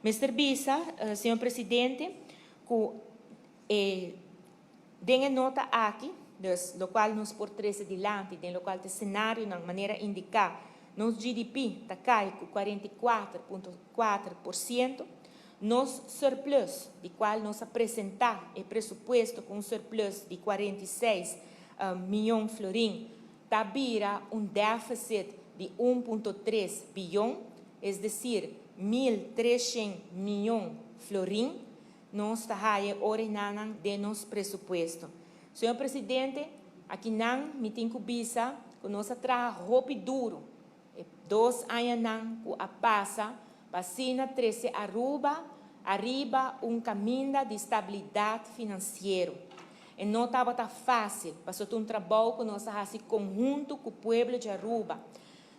Mester bisa, señor Presidente, ku den e nota aki, dus lokual nos por trese dilanti, den lokual ta senarionan manera indiká, nos GDP ta kai ku 44,4%, nos surplus, di kual nos a presentá e presupuesto ku un surplus di 46 mion florin, ta bira un deficit di 1,3 bion, es desir, 1300 mion florin, nos ta haya ora nan den nos presupuesto. Señor Presidente, akinan mi tin ku bisa ku nos a traha hopi duru e 2 añanan ku a pasa pa asina trese Aruba ariba un kaminda di stabilidat finansiero. E no tabata fásil, pasobra un trabou ku nos a hasi konhunto ku pueblo di Aruba.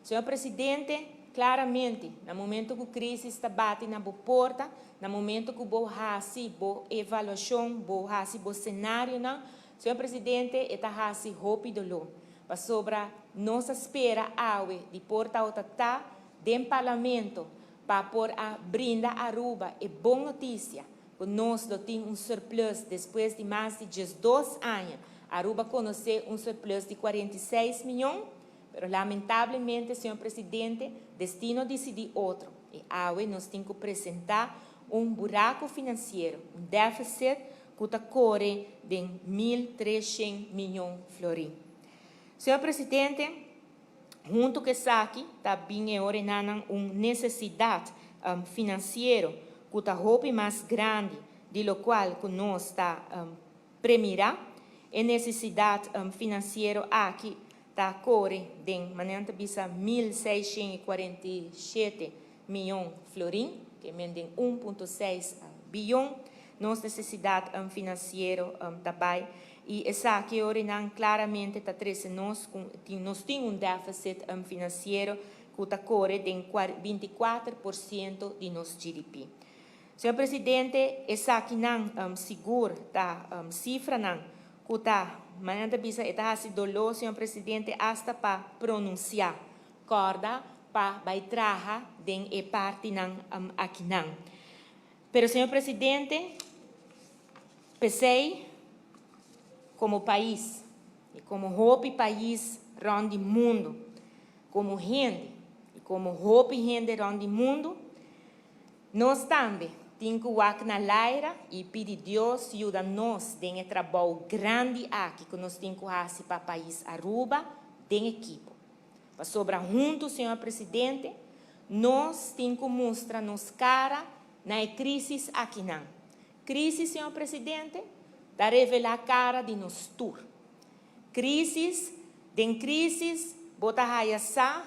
Señor Presidente, klaramente, na momento ku krísis ta bati na bo porta, na momento ku bo hasi bo evaluashon, bo hasi bo senarionan, señor Presidente, e ta hasi hopi doló. Pasobra nos a spera awe di por ta den parlamento pa por a brinda Aruba e bon notisia ku nos lo tin un surplus despues di mas di 12 aña. Aruba konosé un surplus di 46 mion, pero lamentablemente, señor Presidente, destino a disidí otro. I awe nos tin ku presentá un buraku finansiero, un deficit ku ta kore di 1.300 mion florin. Señor Presidente, huntu ku esaki, ta bin un nesesidat finansiero ku ta hopi mas grandi di lokual ku nos ta premirá, e nesesidat finansiero aki ta kore di manera bisa 1.647 mion florin, ke men 1,6 bion, nos nesesidat finansiero tambe. I esaki nan klaramente ta trese nos, nos tin un deficit finansiero ku ta kore di 24% di nos GDP. Señor Presidente, esakinan sigur ta sifranan ku ta manera bisa e ta hasi doló, señor Presidente, hasta pa pronunsiá. Kòrda pa bai traha den e partinan akinan. Pero, señor Presidente, p'esei komo pais i komo hopi pais rònt di mundu, komo hende i komo hopi hende rònt di mundu, nos tambe tin ku wak na laira i pidi Dios yuda nos den e trabou grandi aki ku nos tin ku hasi pa pais Aruba den ekipo. Pasobra huntu, señor Presidente, nos tin ku mustra nos kara na e krísis akinan. Krísis, señor Presidente, ta revelá kara di nos tur. Krísis, den krísis, bo ta haya sa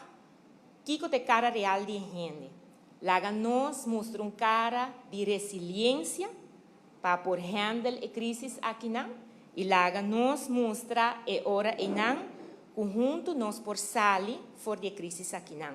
kiko ta kara real di hende. Laga nos mustra un kara di resiliensia pa por handle e krísis akinan i laga nos mustra e ora einan ku huntu nos por sali for di e krísis akinan.